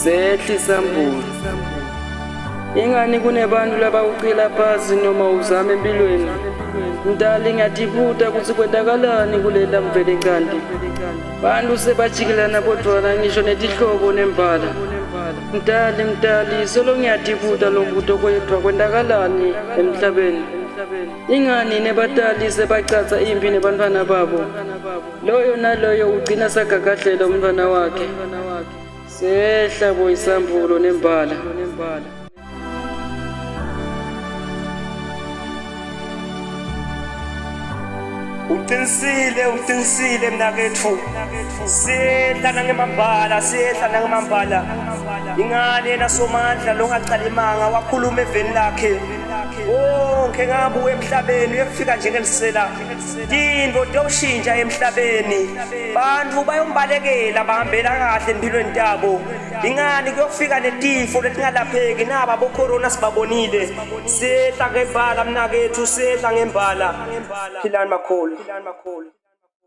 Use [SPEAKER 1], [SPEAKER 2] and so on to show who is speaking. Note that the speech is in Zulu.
[SPEAKER 1] Sehla isambulo. Ingani kunebantu labawucela phasi noma uzama empilweni. Mdali ngiyatibuta kutsi kwentakalani kulela mvelincanti. Bantu sebajikelana bodvwana ngisho netihlobo nembala. Mdali mdali solo ngiyatibuta lo mbuto kwedwa kwentakalani emhlabeni. Ingani nebatali sebacatsa impi nebantfwana babo. Loyo naloyo ugcina sagagadlela umntfwana wakhe. Sehla bo isambulo nembala.
[SPEAKER 2] Uqinisile, uqinisile mnaketfu. Sehla nangemambala, sehla nangemambala. Ingani yena Somandla longacalimanga wakhuluma eveni lakhe. Wonke ngabuye emhlabeni uyefika njengelisela. Tintfo tiyoshintsha emhlabeni. Bantfu bayombalekela bahambela kahle empilweni tabo. Ingani kuyofika netifo letingalapheki naba bocorona sibabonile. Sehla ngembala mnaketfu, sehla ngembala. Philani makhulu.